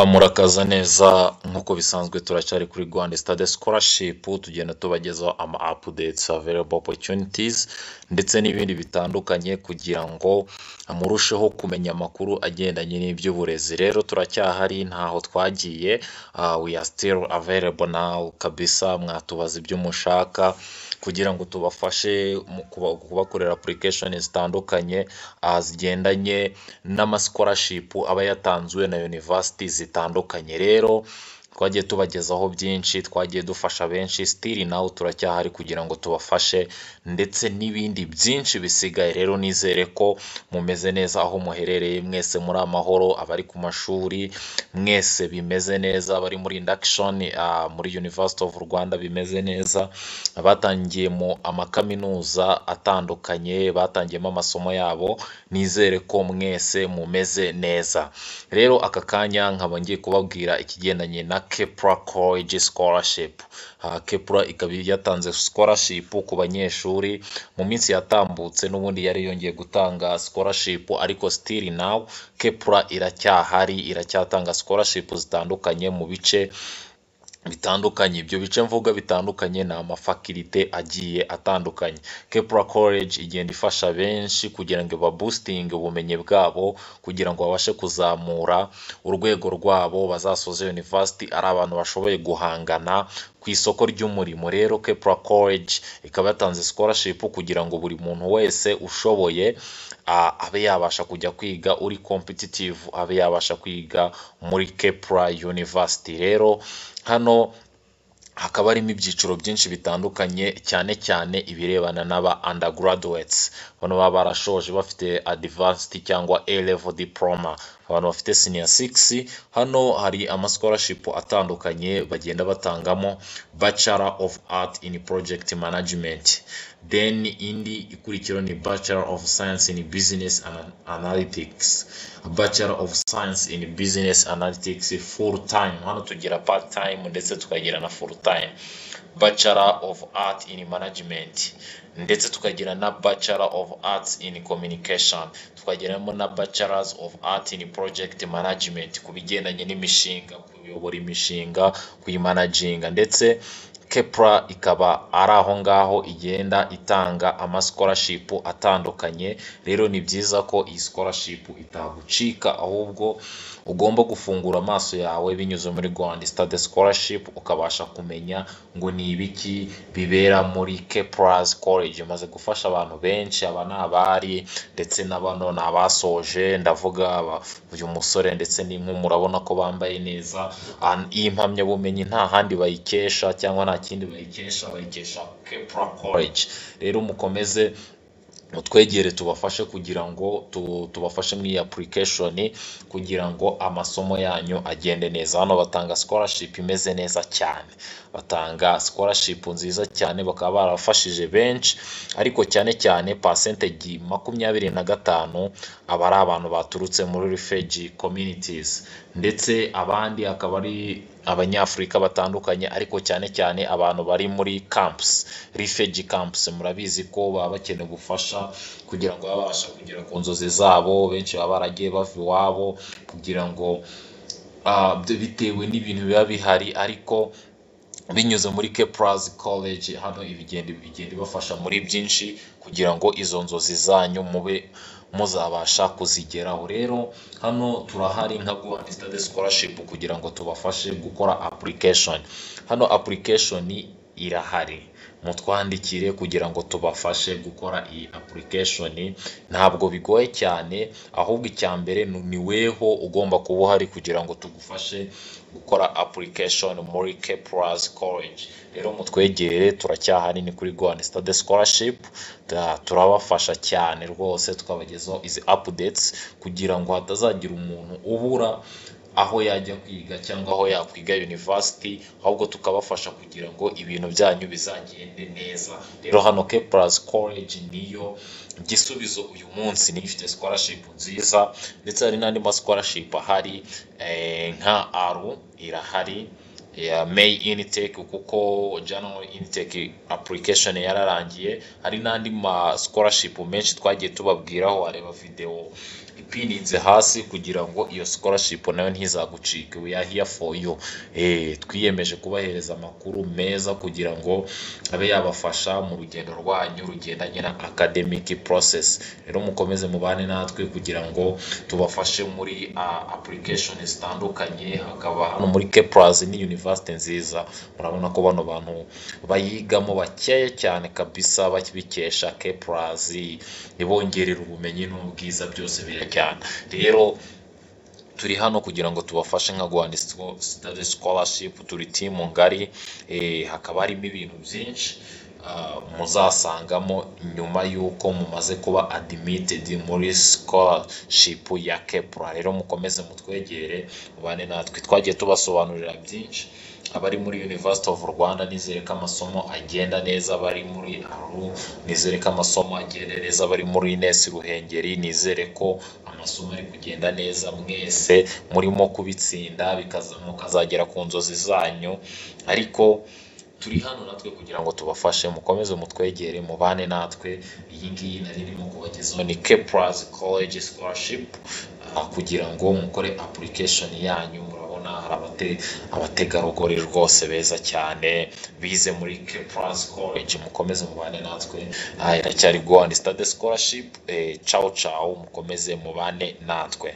Murakaza neza. Nk'uko bisanzwe, turacyari kuri Rwanda Study Scholarship, tugenda tubagezaho ama updates, available opportunities ndetse n'ibindi bitandukanye kugira ngo murusheho kumenya amakuru agendanye n'iby'uburezi. Rero turacyahari, ntaho twagiye, we are still available now kabisa. Mwatubaza ibyo mushaka kugira ngo tubafashe mu kubakorera application zitandukanye zigendanye n'ama scholarship aba yatanzwe na university zitandukanye. Rero twagiye tubagezaho byinshi, twagiye dufasha benshi, still now turacyahari kugira ngo tubafashe ndetse n'ibindi byinshi bisigaye. Rero nizere ko mumeze neza aho muherereye mwese, muri amahoro, abari ku mashuri mwese bimeze neza, abari muri induction muri University of Rwanda bimeze neza, abatangiye mu amakaminuza atandukanye batangiyemo amasomo yabo, nizere ko mwese mumeze neza. Rero aka kanya nkaba ngiye kubabwira ikigendanye na Kepler College Scholarship. Kepler ikaba yatanze scholarship ku banyeshuri mu minsi yatambutse, n'ubundi yari yongeye gutanga scholarship, ariko still now Kepler iracyahari, iracyatanga scholarship zitandukanye mu bice bitandukanye. Ibyo bice mvuga bitandukanye ni amafakirite agiye atandukanye. Kepler College igenda ifasha benshi kugira ngo baboostinge ubumenyi bwabo, kugira ngo babashe kuzamura urwego rwabo, bazasoze university ari abantu bashoboye guhangana ku isoko ry'umurimo. Rero Kepler College ikaba yatanze scholarship kugira ngo buri muntu wese ushoboye abe yabasha kujya kwiga, uri competitive abe yabasha kwiga muri Kepler University. Rero hano hakaba harimo ibyiciro byinshi bitandukanye, cyane cyane ibirebana n'aba undergraduates, bano baba barashoje bafite advanced cyangwa A level diploma, abantu bafite senior six. Hano hari ama scholarship atandukanye bagenda batangamo: Bachelor of Art in Project Management, then indi ikurikiraho ni Bachelor of Science in Business Analytics, Bachelor of Science in Business Analytics full time. Hano tugira part time ndetse tukagira na full time. Bachelor of Art in Management, ndetse tukagira na Bachelor of Arts in Communication, tukagiramo na Bachelors of Art in Project Management ku bigendanye n'imishinga, kuyobora imishinga, kuyimanaginga. Ndetse Kepler ikaba ari aho ngaho igenda itanga ama scholarship atandukanye. Rero ni byiza ko iyi scholarship itagucika, ahubwo ugomba gufungura amaso yawe binyuze muri Rwanda Study Scholarship, ukabasha kumenya ngo ni ibiki bibera muri Kepler's College. Imaze gufasha abantu benshi, aba ni abari ndetse na bano ni abasoje. Ndavuga uyu musore ndetse n'inkumi, urabona ko bambaye neza. Iyi mpamyabumenyi nta handi bayikesha cyangwa nta kindi bayikesha, bayikesha Kepler College. Rero mukomeze mutwegere tubafashe kugira ngo tubafashe muri iyi application kugira ngo amasomo yanyu agende neza. Hano batanga scholarship imeze neza cyane, batanga scholarship nziza cyane, bakaba barafashije benshi, ariko cyane cyane percentage 25 aba ari abantu baturutse muri refugee communities, ndetse abandi akaba ari Abanyafurika batandukanye, ariko cyane cyane abantu bari muri camps, refugee camps. Murabizi ko baba bakeneye ubufasha kugira ngo babashe kugera ku nzozi zabo. Benshi baba baragiye bava iwabo kugira ngo bitewe n'ibintu biba bihari, ariko binyuze muri Kepler's College hano ibigenda ibafasha muri byinshi kugira ngo izo nzozi zanyu mube muzabasha kuzigeraho. Rero hano turahari nka Rwanda Study Scholarship kugira ngo tubafashe gukora application. Hano application irahari, mutwandikire kugira ngo tubafashe gukora iyi application. Ntabwo bigoye cyane, ahubwo icya mbere ni weho ugomba kuba uhari kugira ngo tugufashe gukora application muri Kepler's College. Rero mutwegere, turacyahari, ni kuri Rwanda Study Scholarship, turabafasha cyane rwose, tukabagezaho izi updates kugira ngo hatazagira umuntu ubura aho yajya kwiga cyangwa aho yakwiga university, ahubwo tukabafasha kugira ngo ibintu byanyu bizagende neza. Rero hano Kepler's College niyo gisubizo uyu munsi, niyo ifite scholarship nziza, ndetse hari n'andi ma scholarship ahari, nka ARU irahari ya May intake, kuko January intake application yararangiye. Hari n'andi ma scholarship menshi twagiye tubabwiraho, wareba video Ipininze hasi kugira ngo iyo scholarship nayo ntizagucike. We are here for you. Twiyemeje kubahereza amakuru meza kugira ngo abe yabafasha mu rugendo rwanyu rugendanye na academic process. Rero mukomeze mubane natwe kugira ngo tubafashe muri application zitandukanye. Hakaba hano muri Kepler's, ni university nziza. Murabona ko bano bantu bayigamo bakeya cyane kabisa, babikesha Kepler's, ibongerera ubumenyi n'ubwiza, byose birajyana. Rero turi hano kugira ngo tubafashe nka Rwanda Study Scholarship. Turi team ngari, hakaba harimo ibintu byinshi muzasangamo nyuma y'uko mumaze kuba admitted muri scholarship ya Kepler. Rero mukomeze mutwegere, mubane natwe. Twagiye tubasobanurira byinshi. Abari muri University of Rwanda, nizere ko amasomo agenda neza. Abari muri ALU, nizere ko amasomo agenda neza. Abari muri Ines Ruhengeri, nizere ko amasomo ari kugenda neza, mwese murimo kubitsinda, mukazagera ku nzozi zanyu. Ariko turi hano natwe kugira ngo tubafashe. Mukomeze mutwegere, mubane natwe. Iyi ngiyi nari ndimo kubagezaho ni Kepler's College Scholarship, kugira ngo mukore application yanyu. Murabona hari abategarugori rwose beza cyane bize muri Kepler's College. Mukomeze mubane natwe. Iracyari Go and Study Scholarship. Ciao ciao, mukomeze mubane natwe.